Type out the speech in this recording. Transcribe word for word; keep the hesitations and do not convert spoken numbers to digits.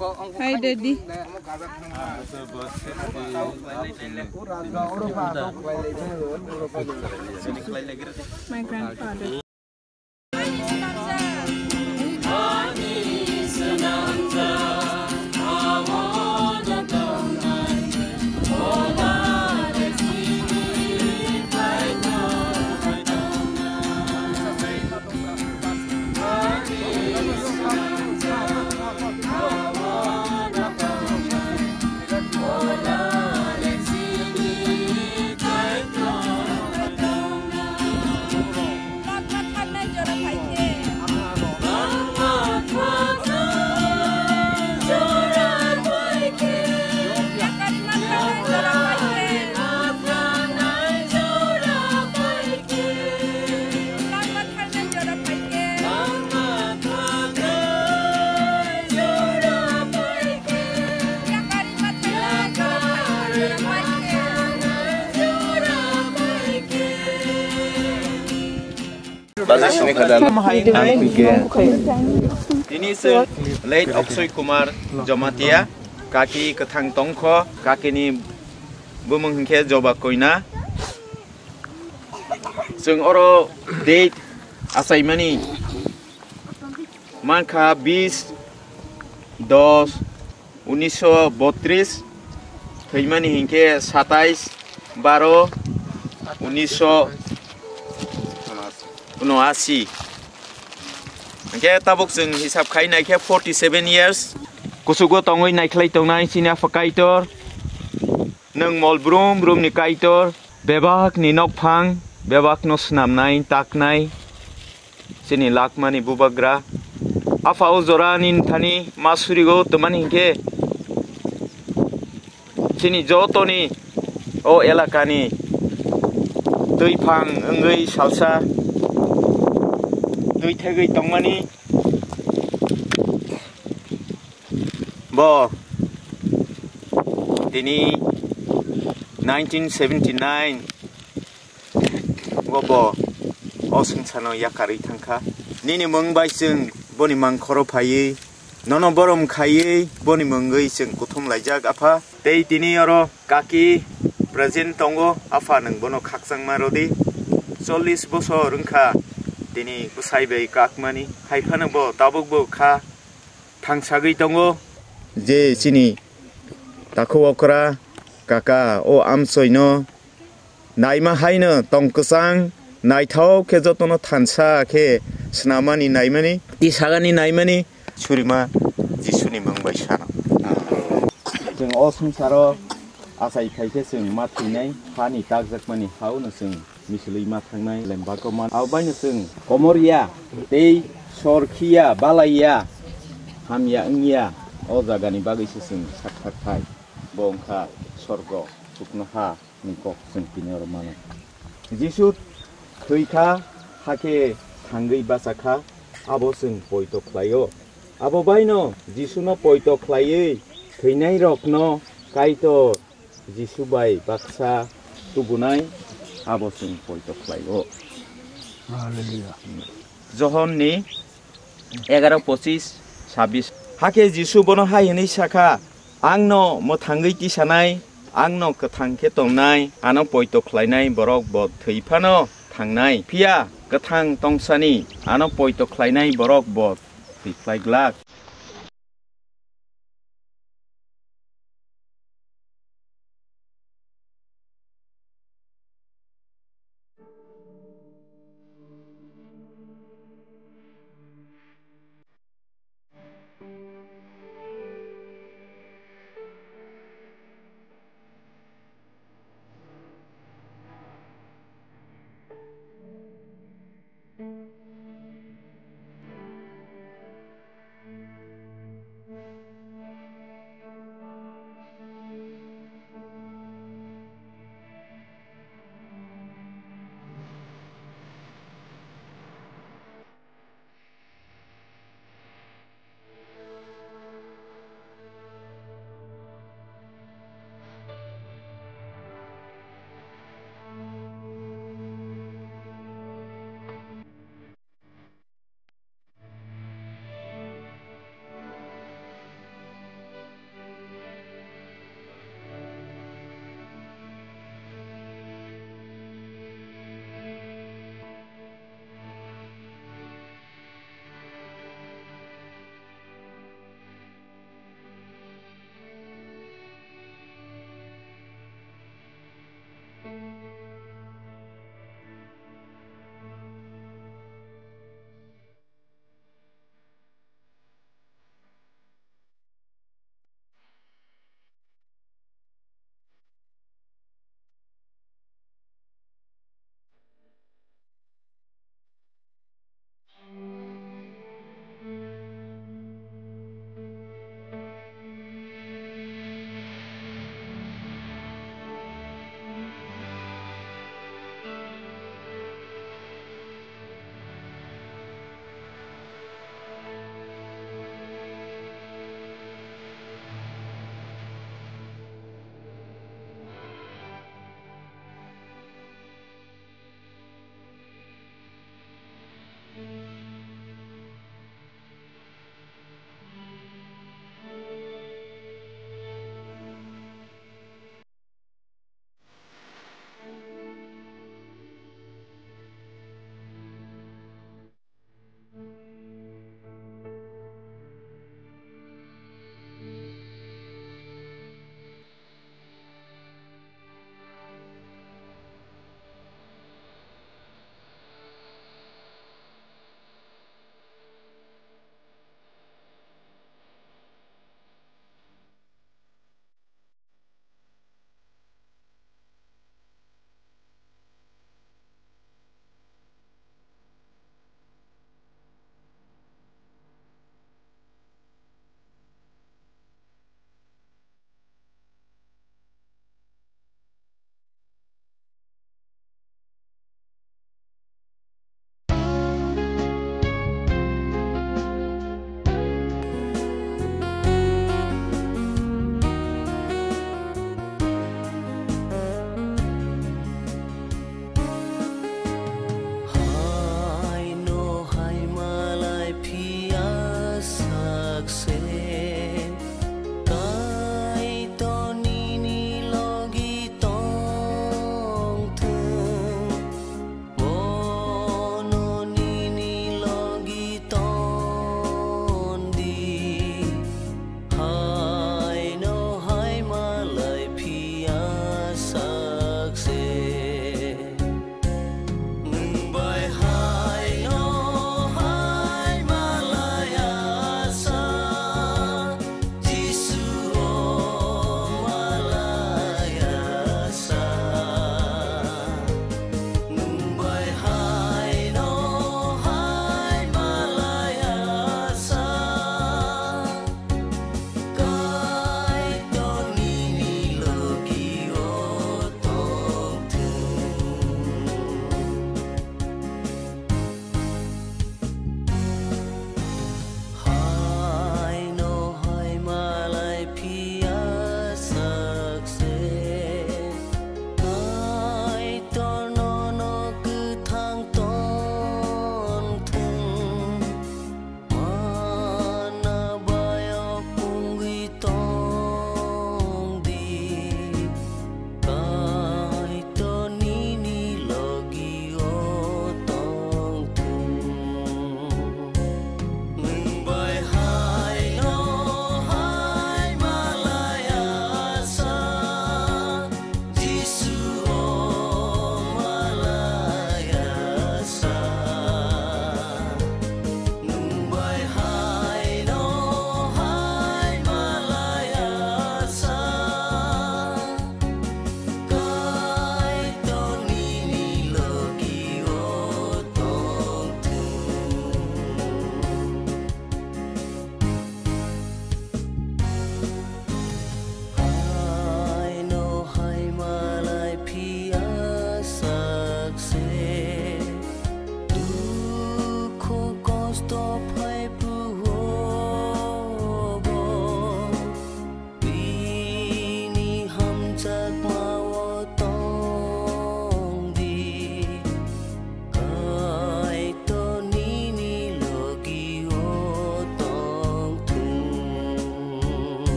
Hi, Daddy. My grandfather. Tini se late Akshay Kumar Jamatia, kaki kwthang tongkho, kakini bumung hinkhe Joba Koina. Chwng oro date achaimani mankha bis dos unisho botris, thwimani hinkhe satais baro unisho unoashi. Hinkhe tabuk chwng hisab khai naikhe forty seven years. Kuchugo tongwi naikhlai tongnai chini Apha Kaitor. Nwng mol brum brumni Kaitor, bebakni nokphang, bebakno swnamnai, taknai, chini lakmani bubagra. Apha o jorani thani ma surigo twmani hinkhe, chini jotoni o elakani twiphang wngwi salsa twi thegwi tongmani. Bo tini nineteen seventy nine o bo o swngcharno yakarwi thangkha. Nini mung bai chwng boni mangkhoro phaiwi, nono borom khaiwi boni mungwi chwng kuthum laijak, Apha. Tei tini oro kaki present tongo, Apha, nwng bono khakchangma rwdi. Chollish bosor wngkha tini bwsai bai kakmani, hai phano bo tabukbo kha thangsagwi tongo. Je chini takhuk okra kaka o amchoino naima haino tong kwchang, naithok khe jotono thansa khe swnamani naimani, tisagani naimani, surima Jisuni mung bai sano. Chwng o swngcharo achai khai khe chwng ma thwinai, hani takjakmani hao no chwng misilwi ma thangnai, lembako man. Abo baino chwng komorya tei sor khiya, balaiya, hamya wngya, o jagani bagwi se chwng sak thak thai. Bo wngkha sorgo, chuknoha ni kok chwng tini oro mano. Jisu thwi kha, hakhe thangwi bacha kha, abo chwng poito khlai-o. Abo baino Jisuno poito khlaiwi thwinairokno Kaitor Jisu bai baksa tubunai, abo chwng poito khlai-o. Hallelujah. Johon ni egaro pochis, sabbish. Hakhe Jisu bono hai hwnwi sakha, "Ang no mwthangwi tisanai, ang no kwthang khe tongnai, ano poito khlainai borok bo thwi phano thangnai. Phiya kwthang tongsani ano poito khlainai borok bo thwi khlai glak."